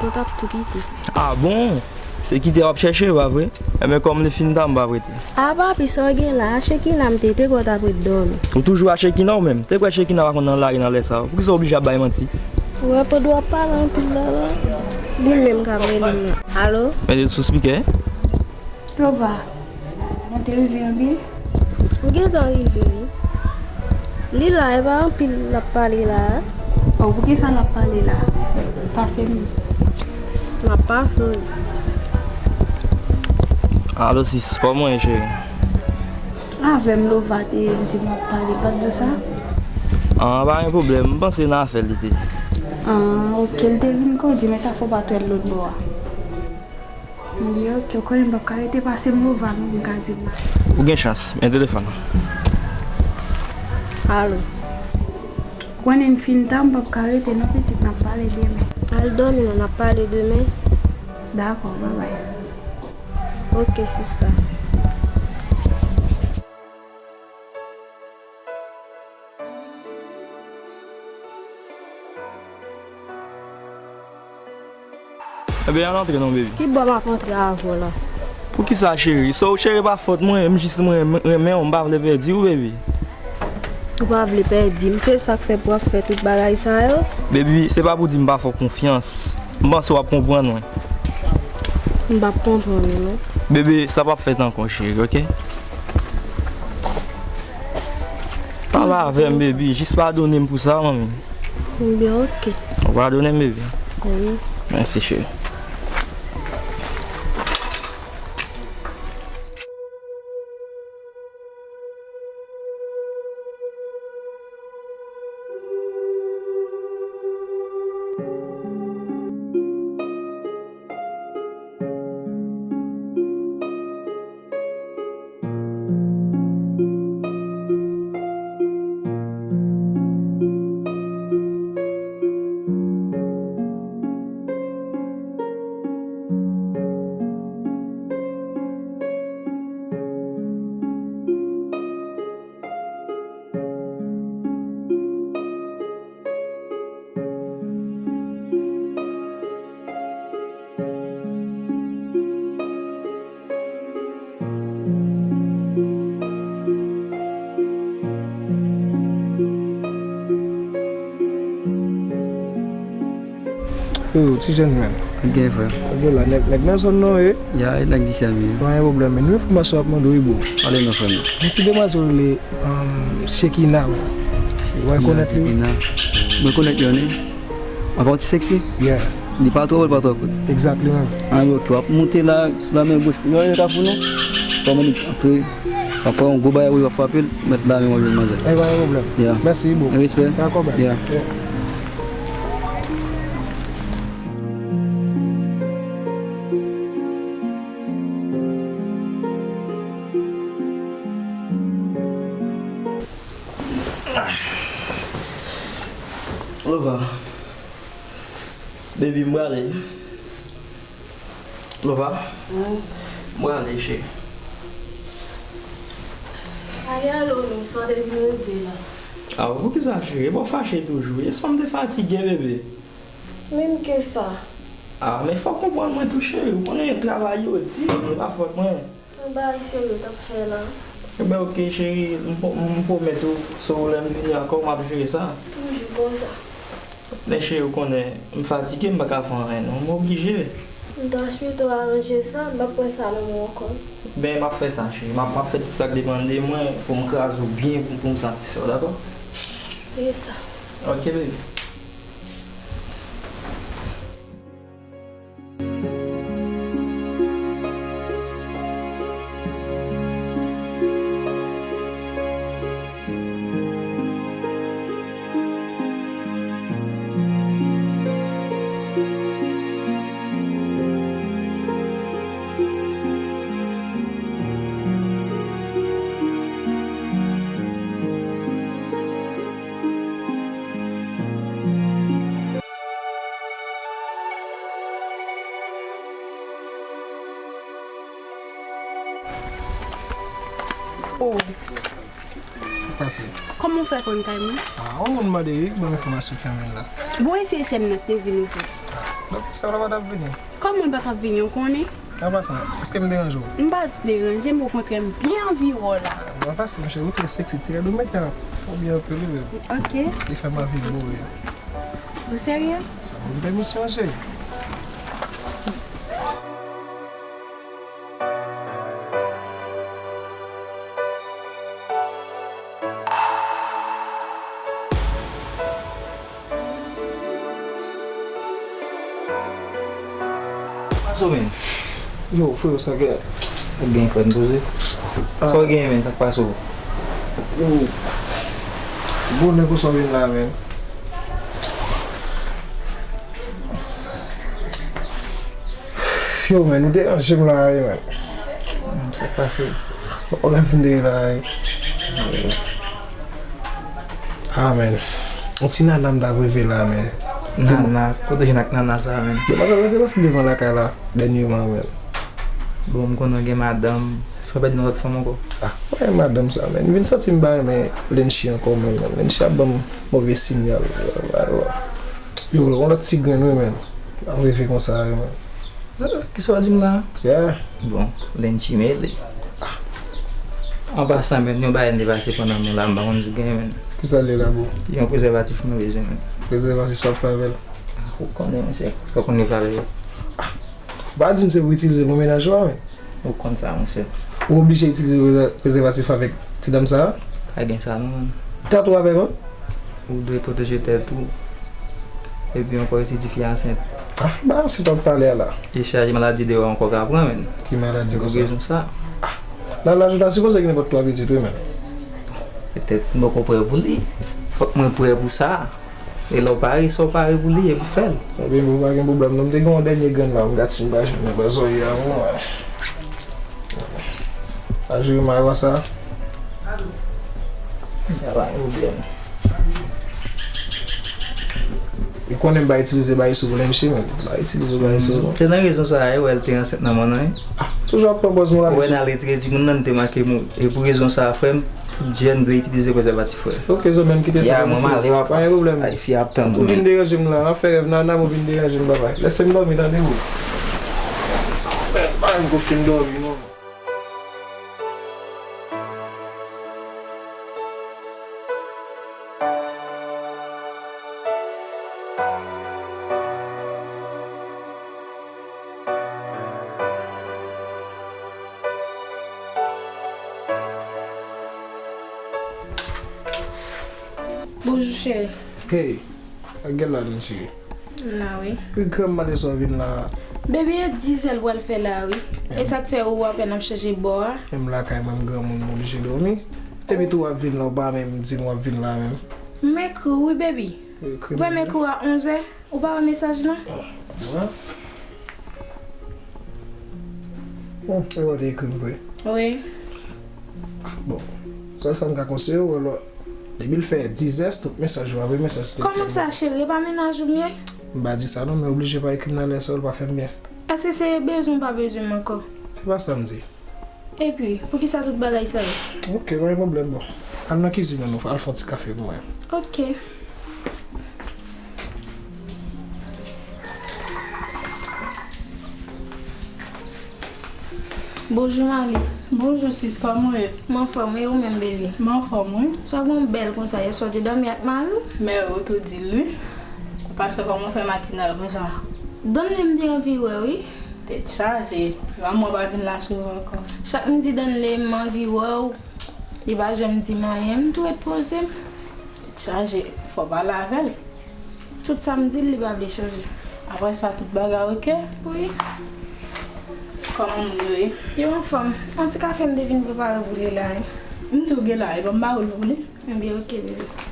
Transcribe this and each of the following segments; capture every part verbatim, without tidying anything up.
Mwen t ap tou kite. Ah bon? Se kite w ap chèche, pa vre? Enben, kòm li fin ta, m p ap rete. A papi, sa w gen la? A Chekina m te, te kwè w t ap ret dòmi. Ou toujou a Chekina ou menm? Te kwè Chekina pa konn nan lari nan lè sa yo? Poukisa w oblije ap bay manti? Ou wè pandan w ap pale anpil la, la, li menm k ap rele m nan. Alo? Mete l sou spikè. Lova, mwen te rive an byen? Ou gentan rive, wi. Li la, e pa anpil l ap pale la a. Oh, poukisa l ap pale la? Pase m. M ap pase w. Alo, sis, kòman w ye, cheri? Avè m, Lova te di m w ap pale, pa t di w sa? Ah, pa gen pwoblèm, m panse nan afè l li te. Ah, ok, l te vin kondi, men sa fè w pa t wè l lòt bò a. Li, ok, ou konnen m p ap ka rete pase m Lova non, m ka di l. Ou gen chans, men telefòn nan. Alo. Ou konnen m fin ta, m p ap ka rete non pitit, n ap pale demen. Al dòmi non, n ap pale demen. Dakò, babay. Ok, sista. Ebyen, al antre non, baby. Ki bò m ap antre avè w la? Poukisa, cheri? So, cheri, pa fòt mwen, m jis mwen renmen w, m pa vle pèdi w, baby. Ou pa vle pèdi m, se sa k fè pou w ap fè tout bagay sa yo? Baby, se pa pou di m pa fè w konfyans. M panse w ap konprann mwen. M p ap konprann ou non. Baby, sa p ap fèt ankò, cheri, ok? Pale avè m, baby. Jis padone m pou sa, manmi. Ebyen, ok. Ou padone m, baby? Wi. Mèsi, cheri. Yo, ti jèn menm. Gen frè. Ok, la, nèg, nèg nan zòn nan, wi. Ya, e nèg isit menm. Pa gen pwoblèm, men nou enfòmasyon ap mande w, wi, bro. Pale non, frè m. Yon ti demwazèl rele, um, Shekina, wi. Ou rekonèt li? Shekina. Mwen konèt li, wi. Avan ti seksi? Yeah. Li pa twò wo, li pa twò kout. Exactly, man. An, ok, w ap moute la, sou la men goch. Ou wè kafou nou? Kòman li antre? W ap fè yon gwo bagay, wi, w ap frape l, mèt la men w ap jwenn manzè. Eh, pa gen pwoblèm. Yeah. Mèsi, bro. Respè. Dakò, baz. Yeah. Yeah. Lova. Baby, m prale. Lova. Wi. M prale, cheri. Ay, alo, men sa w te vin regle la. Ah, poukisa, cheri? E pa w fache toujou? E sa m te fatige, bebe. Menm ke sa. Ah, men fò w konprann mwen tou, cheri. Ou konnen travay yo di, e pa fòt mwen. Yon bagay serye w t ap fè la. Ebyen, ok, cheri, m pwo-, m pwomèt ou, so lè m vini ankò, m ap jere sa. Toujou konsa. Men, cheri, ou konnen, m fatige, m pa ka fè anyen, non, m oblije. M ta swete w aranje sa, m p ap pran sa nan men w ankò. Ben, m ap fè sa, cheri. M ap, m ap fè tout sa k depann de mwen pou m kraze w byen, pou, pou m satisfè w, dakò? Fè sa. Ok, baby. Oh. Pase. Kòman w fè konn kay mwen? Ah, yon moun mande wi, ban m enfòmasyon ki anmenn la. Bon, e se sè m nan ki te vin ouvri. Donk, sè w la pa t ap vini? Kòman l pa t ap vini, ou konnen? An pasan, èske m deranje w? M pa deranje, m okontrè, m byen anvi wè w la. An pasan, monchè, ou trè sexy, ti rad ou mete la, fò byen anpil, wi, menm. Ok. Li fè m anvi boure. Ou serye? Ban m pèmisyon, cheri. Pase w, menn. Yo, freo, sa k gen? Sa k gen, frè, n poze? Ah. Sa w gen, menn? Sa k pase w? Yo, bonè konsa w vin la, menn. Yo, menn, ou deranje m la, wi, menn. Sa k pase? Ou rèv m de la, wi. Ah, menn. Yon ti nana m t ap reve la, menn. Nana? Kote w jwenn ak nana sa, menn? Demwazèl la te pase devan lakay la dènyèman, menn. Bon, m konnen w gen madanm. Sa w pèdi nan lòt fanm ankò? Ah, mwen madanm sa, menn. M vin santi m pa renmen Lenchi ankò, menn. Lenchi ap ban m move siyal. Yo, yon lòt ti grenn, wi, menn. Ap reve konsa, wi, menn. Ah, kisa w di m la? Yeah. Bon, Lenchi mele. An pasan, menn, yon bagay m te pase pandan nou la, m pa konn si w genyen, menn. Kisa l ye la, bro? Yon prezèvatif mwen bezwen, menn. Prezèvatif, sa w ap fè avè l? Ah, ou konnen, monchè, sa w konn yo fè avè yo. Ah, ou pa di m se pou itilize pou mennaj ou a, menn. Ou konn sa, monchè. Ou oblije itilize prezè-, prezèvatif avèk ti dam sa a? Pa gen sa non, man. Tèt ou avè l, wi. Ou dwe pwoteje tèt ou. Epi ankò, si tifi a ansent. Ah, ba ansent w ap pale a la. E chaje maladi deyò ankò ka pran, menn. Ki maladi konsa? Ou gen rezon sa. Ah, nan laj ou ta sipoze gen nenpòt twa pitit, wi, menn. Petèt m poko prè pou li. Fòk mwen prè pou sa. E lè w pare, sa w pare pou li, epi fè l. Ebyen, bon, pa gen pwoblèm non, m te gen yon dènye grenn la, m gad si m pa jwenn nan pa zòrye a, bon, a jere m a konsa. Ya pa gen pwoblèm. Ou konnen m pa itilize bagay sou pou Lenchi, menn. M pa itilize bagay sou non. Se nan rezon sa a, e wè l te ansent nan manman, wi. Ah, toujou ap pran pòz moralize. Ou wè nan letre di moun nan, te make mou. E pou rezon sa a, frè m, tout jèn dwe itilize prezèvatif, frè. Ok, zanmi m, kite sa pou mwen, frè. Pa gen pwoblèm. Ay, fi ap tann ou, menn. Ou vin deranje m la, w ap fè rèv nan nanm, ou vin deranje m, papa. Lèse m dòmi, tande, bro. Pa janm koute m dòmi, non. Bonjou, cheri. Hey, sa k gen la, menn, cheri? M la, wi. Pi granm maten sa w vin la a. Baby, e dizè l pral fè la, wi. E sa k fè ou apèn ap chanje bò a? Menm lakay mwen, m granmoun, m oblije dòmi. Epi tou w ap vin la, ou pa menm di m w ap vin la menm. M ekri w, wi, baby. Ou ekri m, wi. Ou pa m ekri w a onzè? Ou pa wè mesaj lan? Bon, e w te ekri m vre? Wi. Bon, sèl sa m ka konseye w, alò, depi l fè dizè, stop mesaj yo, apre mesaj yo. Kòman sa, cheri? E pa mennaj ou m ye? M pa di sa non, men oblije pa ekri m nan lè sa yo, l pa fè m byen. Èske se bezwen ou pa bezwen m ankò? E pa sa m di. Epi, poukisa tout bagay sa yo? Ok, pa gen pwoblèm, bon. Al nan kizin an, nou al fè yon ti kafe pou mwen. Ok. Bonjou, Marlie. Bonjou, sis, kòman w ye? M anfòm, e ou menm, baby? M anfòm, wi. Sa w gen w bèl konsa, yèswa w te dòmi ak mari w? Mèt ou tou di l, wi. Ou pa sè kòman w fè matinal konsa? Danley m te anvi wè, wi. Tèt chaje. Manman w pa vin la souvan ankò. Chak m di Danley m anvi wè w, li pa janm di m anyen, m tou ret poze m. Tèt chaje, fò w pale avè l. Tout sa m di l, li pa vle chanje. Apre sa, tout bagay oke? Wi. Kòman moun yo ye? Yo anfòm. Yon ti kafe m te vin prepare pou li la, wi. M tou gen la, e ban m ba ou l pou li. Ebyen, oke, bebe.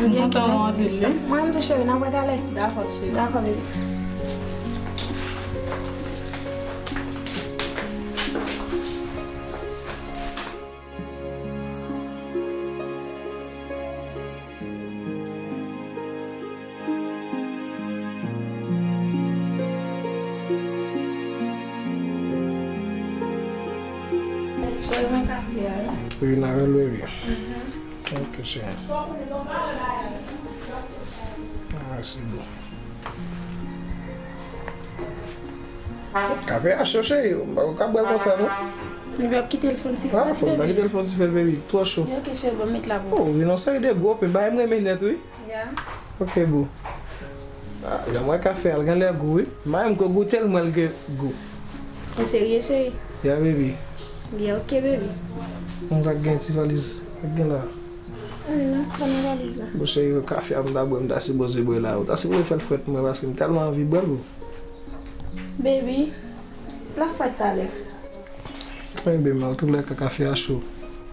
Mwen kontan wè w anpil, wi. Mwen menm tou, cheri, n ap wè talè. Dakò, cheri. Dakò, bebe. Sèlman kafe a, wi. Wi, n a wè l, wi, wi. Ok, cheri. Ah, se bon. Kafe a cho, cheri. Ou pa ka bwè l konsa, non? Mwen ap kite l fon ti fè. Ah, fò m ta kite l fon ti fè, baby. Twò cho. Ok, cheri, bon, met la pou. Oh, wi, non, seri de gwo pen. Bagay m renmen nèt, wi. Ya. Ok, boo. Ah, jan m wè kafe a, l genlè gou, wi. M pa menm ko goute l, m wè l gen gou. Ou serye, cheri? Ya, baby. Ya, ok, baby. M va gen ti valiz. Ak gen la. Wi, non, pran nan valiz la. Bon, cheri, kafe a m ta bwè, m ta sipoze bwè la. Ou ta sipoze fè l frèt mwen, paske m tèlman anvi bwè l, boo. Baby, l ap frèt talè. Wi, baby, an tou lè ka, kafe a cho.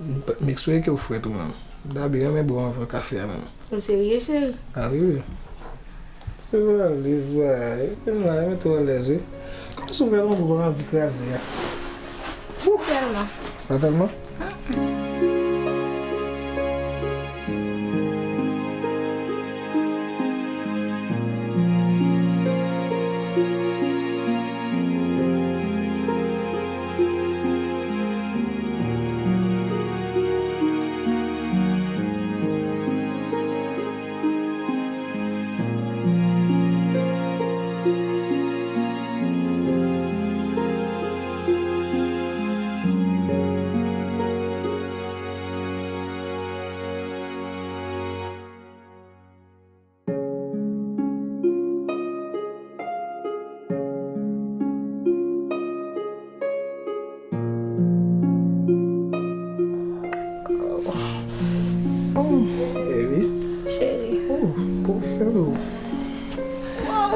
M, m espere ke w frèt ou menm. M ta byen renmen bwè anvan kafe a menm. Ou serye, cheri? Ah, wi, wi. Se valiz, bagay. Epi m la, mete w alèz, wi. Kòmsi w vèlman gwo, pa anvi kraze a. Ou tèlman. Pa tèlman? Oh, baby. Cheri. Oh, pouf fè dlo. Wow.